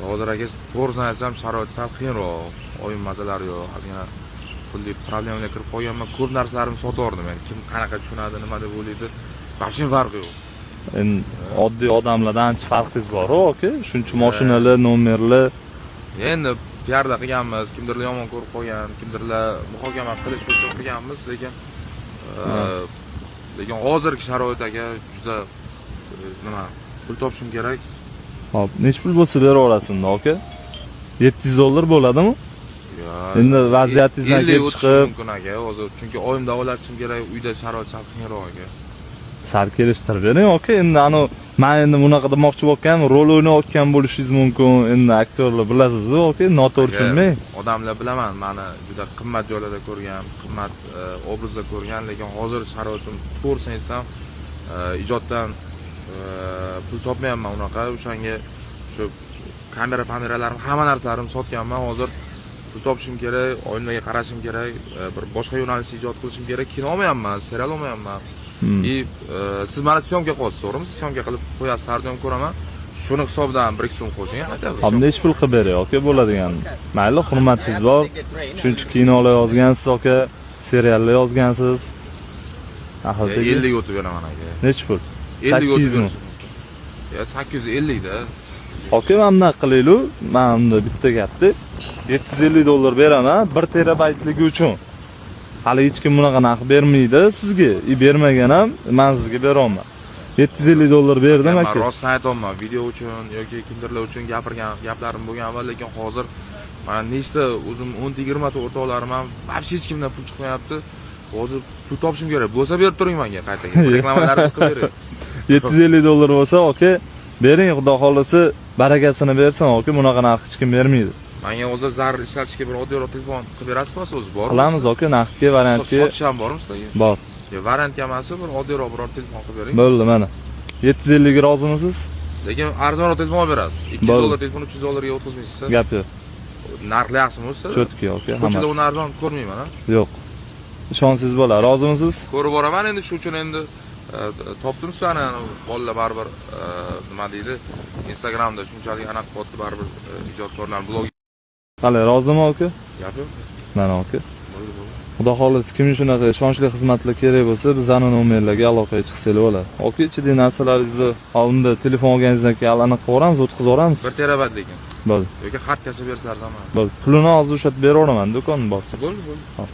Hozir, aka, to'g'risini aytsam, sharoit sal qiyinroq. Oyim mazalari yo'q, ozgina pulli problemaga kirib qolganman. Ko'p narsalarimni sotib yubordim. Ya'ni kim qanaqa tushunadi, nima deb o'ylaydi, вообще farqi yo'q. Endi oddiy odamlardan ancha farqingiz bor, aka. Shuncha mashinalar, nomerlar. Endi piarda qilganmiz, kimdirlar yomon ko'rib qolgan, kimdirlar muhokama qilish uchun qilganmiz, lekin hozirgi sharoit, aka, juda nima, pul topishim kerak. Hop, necha pul bo'lsa beraverasiz unda, aka? 700 dollar bo'ladimi? Yo, Endi vaziyatingizdan 50 kelib o'tishi chiqib- mumkin, aka, hozir, chunki oyim davolatishim kerak, uyda sharoit sal qiyinroq, aka. Sal kelishtirib bering, aka. Endi anu man endi bunaqa demoqchi bo'lganim, rol o'ynayotgan bo'lishingiz mumkin. Endi aktyorlar bilasiz, aka, noto'g'ri tushunmang. Odamlar, bilaman, mani juda qimmat joylarda ko'rgan, qimmat obrazda ko'rgan, lekin hozir sharoitim, to'g'risini aytsam, ijoddan pul topmayapman unaqa. O'shanga shu kamera pameralarim, hamma narsalarimni sotganman. Hozir pul topishim kerak, oyimlarga qarashim kerak, bir boshqa yo'nalishda ijod qilishim kerak. Kino olmayapman, serial olmayapman. И siz mana съёмка qilyapsiz, to'g'rimi? Siz съёмка qilib qo'yasiz, har doim ko'raman. Shuni hisobidan 1-2 so'm qo'shing хотя бы. Hop, necha pul qilib beray, aka, bo'ladigan? Mayli, hurmatingiz bor. Shuncha kinolar yozgansiz, aka, seriallar yozgansiz. Ahil. 50 ga o'tib beraman, aka. Necha pul? 50 ga o'tib 800 mi? berishim mumkin. Ya 850 da. Aka, mana bunaqa qilaylik, mana bunda bitta gapda. 750 dollar beraman 1 terabaytligi uchun. Hali hech kim bunaqa narx bermaydi sizga. И bermagan ham, men sizga beryapman. 750 dollar berdim, Man aka. rostdan aytyapman, video uchun yoki kimdirlar uchun gapirgan gaplarim bo'lgan avval, lekin hozir mana nechta o'zim 10 ta, 20 ta o'rtoqlarim ham, вообще hech kimdan pul chiqmayapti. Hozir pul topishim kerak. Bo'lsa, berib turing menga qaytaga. Reklamalarni qilib bering. 750 dollar bo'lsa, aka, bering, xudo xohlasa, barakasini bersin, aka, bunaqa narx hech kim bermaydi. Menga hozir zarur, ishlatishga bir oddiyroq telefon qilib berasizmi o'zi, bormi? Qilamiz, aka, naqdga, variantga. Sotish ham bormi sizlarga? Bor. Yo, variantga emas, bir oddiyroq biror telefon qilib bering. Bo'ldi, mana. 750 ga rozimisiz? Lekin arzonroq telefon olib berasiz. 200 Bo'ldi. dollar telefon 300 dollarga o'tkazmaysiz. Gap yo'q. Narxlar yaxshimi o'zi? Чётко, aka, Ko'chada hammasi. uni arzon ko'rmayman, ha. Yo'q. Ishonsangiz bo'ladi. Rozimisiz? Ko'rib boraman endi, shu uchun endi topdim sizlarni. Bolalar baribir, nima deydi, Instagramda shunchalik anaqa qilyapti baribir, ijodkorlar, blog. Qalay, rozimi, aka? Gap yo'q. Mana, aka. Bo'ldi, bo'ldi. Xudo xohlasa, kimga shunaqa ishonchli xizmatlar kerak bo'lsa, bizani nomerlarga aloqaga chiqsanglar bo'ladi. Aka, ichidagi narsalaringizni unda telefon olganingizdan keyin aniq qilib yuboramiz, o'tkazib yuboramiz. 1 terabayt lekin. Bo'ldi. Yoki xat tashlab bersalar ham. Bo'ldi. Pulini hozir ushlab beraveraman do'konni borsa. Bo'ldi, bo'ldi. Hop.